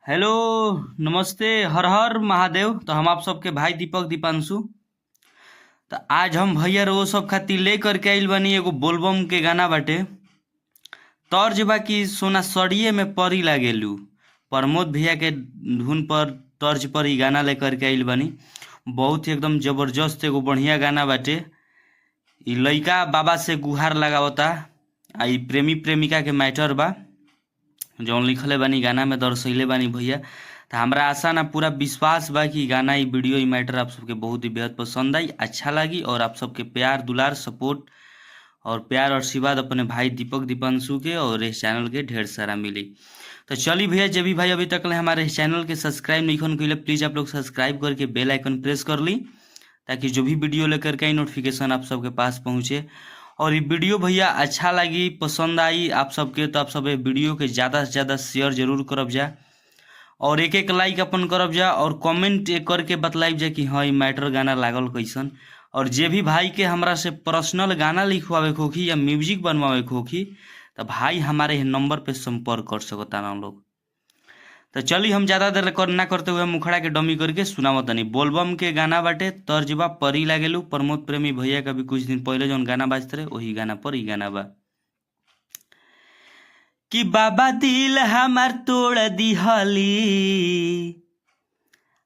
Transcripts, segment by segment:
Hello नमस्ते, हर हर महादेव। तो हम आप सबके भाई दीपक दीपांशु। तो आज हम भैया वो सब खातिर ले करके आइल बानी एगो बोलबम के गाना बाटे। तर्ज बा कि सोना सड़िए में परी लागेलू। प्रमोद भैया के धुन पर तर्ज पर ई गाना लेकर के आइल बानी। बहुत ही एकदम जबरदस्त एगो बढ़िया गाना बाटे। ई लइका बाबा से गुहार लगावता आ ई प्रेमी प्रेमिका के मैटर बा जौन लिखले बानी गाना में दर्शैले बानी भैया। तो हमरा आशा ना पूरा विश्वास बा कि गाना ई वीडियो ई मैटर आप सबके बहुत ही बेहद पसंद आई, अच्छा लगी और आप सबके प्यार दुलार सपोर्ट और प्यार और आशीर्वाद अपने भाई दीपक दीपांशु के और इस चैनल के ढेर सारा मिली। तो चलिए भैया, जब भी भाई अभी तक ले हमारे इस चैनल के सब्सक्राइब नहीं कइले, प्लीज़ आप लोग सब्सक्राइब करके बेल आइकन प्रेस कर ली ताकि जो भी वीडियो लेकर के आई नोटिफिकेशन आप सबके पास पहुँचे। और ये वीडियो भैया अच्छा लगी, पसंद आई आप सबके, तो आप सब ये वीडियो के ज़्यादा से ज़्यादा शेयर जरूर करब जा और एक एक लाइक अपन करब जा और कमेंट एक करके बतलाइब जा कि हाँ ई मैटर गाना लागल कैसन। और जे भी भाई के हमरा से पर्सनल गाना लिखवावे के होखी या म्यूजिक बनवावे के होखी तो भाई हमारे नंबर पे संपर्क कर सकता ना लोग। तो चली हम ज़्यादा देर कर ना करते हुए मुखड़ा के डमी करके सुनावत तनी। बोलबम के गाना बाटे, तर्जबा परी लागेलू। प्रमोद प्रेमी भैया का भी कुछ दिन पहले जौन गाना बाजते रहे वही गाना पर ई गाना बा कि बाबा दिल हमार तोड़ दिहली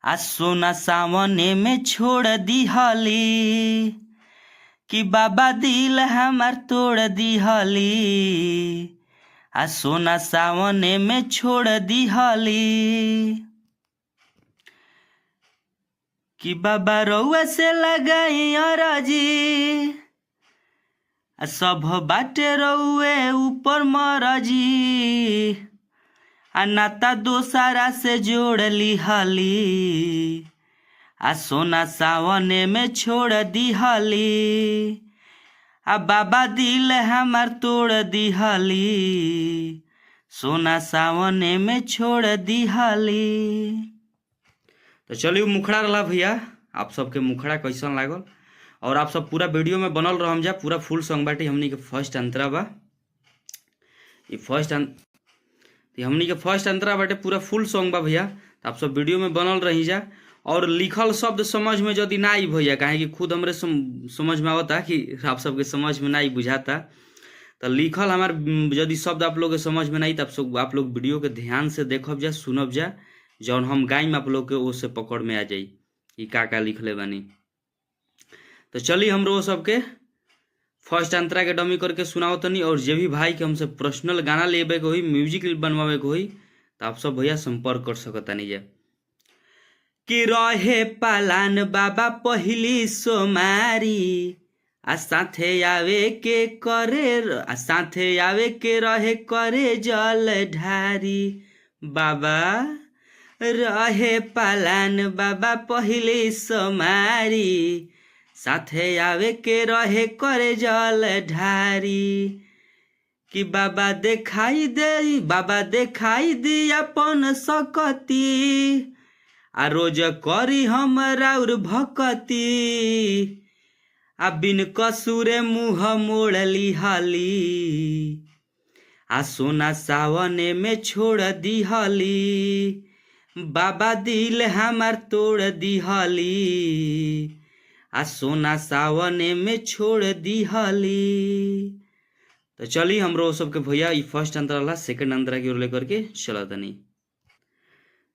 आ सोना सावने में छोड़ दिहली। कि बाबा दिल हमार तोड़ दिहली आ सोना सावने में छोड़ दिहली। कि बाबा रउआ से लगाई अरजी आ सब बाटे रउए ऊपर मरजी आ नाता दोसारा से जोड़ लिहली आ सोना सावने में छोड़ दिहली आ बाबा दिल हमार तोड़ दिहली सोना सावने में छोड़ दिहली। तो चलिए मुखड़ा रहा भैया, आप सबके मुखड़ा कैसन लागल और आप सब पूरा वीडियो में बनल रहम जा। पूरा फुल सॉन्ग बाटे। हमनी के फर्स्ट अंतरा बा, ई फर्स्ट हमनी के फर्स्ट अंतरा बाटे, पूरा फुल सॉन्ग बा भैया। तो आप सब वीडियो में बनल रही जा। और लिखल शब्द समझ में यदि ना आई भैया, काहे कि खुद हमरे समझ में आवता कि आप सबके समझ में ना आई बुझाता, तो लिखल हमार यदि शब्द आप लोग के समझ में ना आई तो आप लोग वीडियो के ध्यान से देखब जा, सुनब जा, जौन हम गाइम आप लोग के ओ से पकड़ में आ जाई कि का का लिखले बानी। तो चलिए हमरो सबके फर्स्ट अंतरा के डमी करके सुनाओ तनी। और जे भी भाई के हमसे पर्सनल गाना लेबे के होई, म्यूजिक बनवावे के होई, तो आप सब भैया संपर्क कर सकतानी जा। कि रहे पालान बाबा पहिली सोमारी आ साथे आवे के करे आ साथे आवे के रहे करे जल ढारी। बाबा रहे पालान बाबा पहिली सोमारी साथे आवे के रहे करे जल ढारी। कि बाबा देखाई दे, बाबा देखाई दी अपन सकती आ रोज करी हम राउर भकती आ बिन कसूरे मुँह मोड़ लिहली आ सोना सावने में छोड़ दिहली। बाबा दिल हमार तोड़ दिहली आ सोना सावने में छोड़ दिहली। तो चली हमरो सबके भैया ई फर्स्ट अंतरा ला सेकंड अंतरा की ओर लेकर के चला तनी।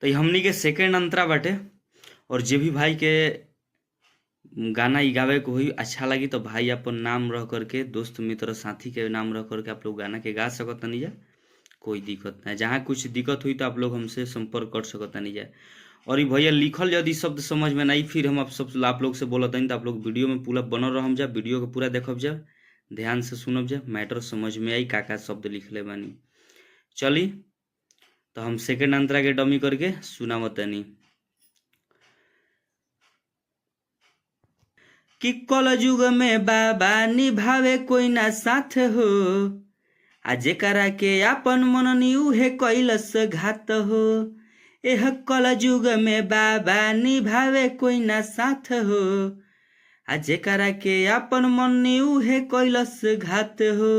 तो हमनी के सेकंड अंतरा बाटे। और जे भी भाई के गाना ई गावे को होई अच्छा लगी तो भाई अपन नाम रह करके, दोस्त मित्र साथी के नाम रह करके आप लोग गाना के गा सकतनी जा, कोई दिक्कत नहीं। जहाँ कुछ दिक्कत हुई तो आप लोग हमसे संपर्क कर सकतनी जा। और ये भैया लिखल यदि शब्द समझ में नहीं, फिर हम आप सब आप लोग से बोलत हनी तो आप लोग वीडियो में पूरा बनल रहम जा, वीडियो के पूरा देखब जा, ध्यान से सुनब जा, मैटर समझ में आई का का शब्द लिखले बानी। चली तो हम सेकंड अंतरा के डमी करके सुनावतनी। कि कलयुग में बाबा निभावे कोई ना साथ हो आ जेकरा के अपन मननी उहे कैलस घात हो। एह कलयुग में बाबा निभावे कोई ना साथ हो आ जेकरा के अपन मननी उहे कैलस घात हो।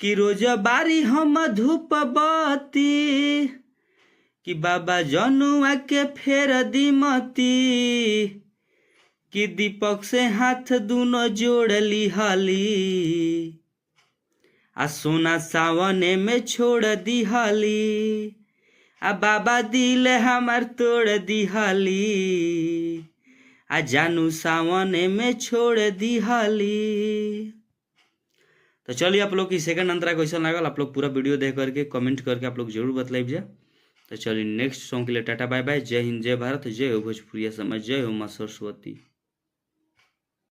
कि रोज बारी हम धूप बत्ती कि बाबा जनुआ के फेर दिमती, कि दीपक से हाथ दुनो जोड़ लिहली, आ सोना सावने में छोड़ दिहली, आ बाबा दिल हमार तोड़ दिहली, आ जानू सावने में छोड़ दिहली। तो चलिए, आप लोग की सेकंड अंतरा कैसन लागल, आप लोग पूरा वीडियो देख करके कमेंट करके आप लोग जरूर बतलाइब जा। तो चलिए, नेक्स्ट सॉन्ग के लिए टाटा, बाय बाय, जय हिंद, जय भारत, जय हो भोजपुरिया समाज, जय हो माँ सरस्वती।